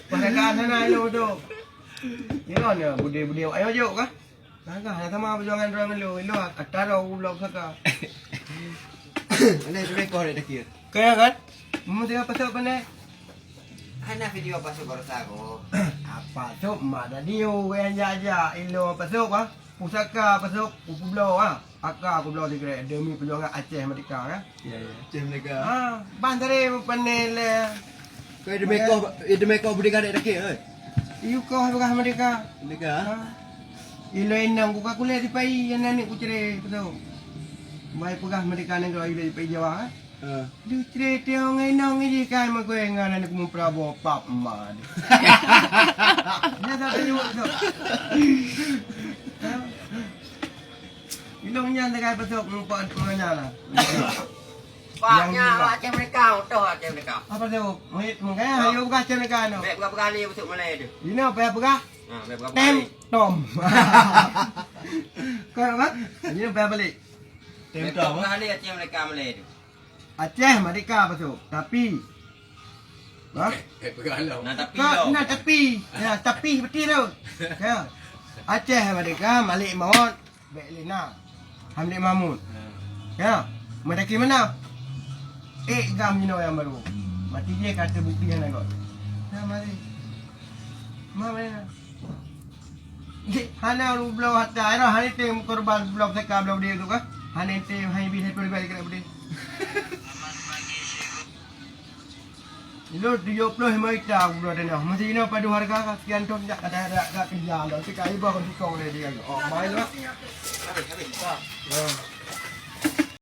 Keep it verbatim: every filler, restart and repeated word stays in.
Pasakaan sana ilong tu. Ilong ni budaya-budaya awak ayah jok kah? Nah, kah, sama perjuangan orang lu. Ilong ataro aku belum saka. Mana tu rekor dia kira? Kaya kan? Mesti apa tu pandai? Hana video apa tu baru tahu. Apa tu mak tadi orang jak-jak ilong apa tu ah? Pusaka apa tu? Kubloe ah. Aka kubloe sikrek demi perjuangan Aceh Merdeka kan? Ya, ya. Aceh Merdeka. Ha, ban tadi pandai le. Kau demi kau, demi kau budi gadek dakik, oi. Iyu kau peugah merdeka. Merdeka. Ha. Ilong inong ku ka kuleh di pai, yang aneuk ku cre, betul. Bai peugah merdeka nanggroe ilong di pai Jawa, ha. Ha. Di cre tiong inong ji kan makoi ngan aneuk mu Prabowo pap ma. Dia tak tayuk tu. Ha. Ilong nyan tegai besok ngumpet menganya lah. Pak, nya Aceh Merdeka, utoh Aceh Merdeka. Apa tu? Mengit mengkaya ayo buka Aceh Merdeka no. Bek buka-buka ni besok Malay tu. Ina payah peugah. Ha, bek buka-buka Tem ni. Tom. Kau apa? Ina payah balik. Tem Bek Tom. Buka-buka ni Aceh Merdeka Malay tu. Aceh Merdeka apa tu? Tapi. Ha? Eh, peugah lah. Nah, tapi Kau tau. Nah tapi. Ya, tapi betul tu. Ya. Aceh Merdeka, Malik Maut. Bek lé na. Hamid Mahmud. Ha. Ya. Mendaki mana? Eh, gam jinoe yang baru. Mati dia kata bukti yang nak. Nah, mari. Ma mana? Hana lu bloe hatta, era hana tem korban bloe teka bloe dia tu kan? Hana tem hai bi hai puluh ribu kena beli. Lo tujuh puluh lima juta aku bloe tanah. Masih ina padu harga ka sekian ton jak kata ada agak kerja lo. Cakap ibu aku tukang dia dia. Oh, main lah. Habis, habis. Ha.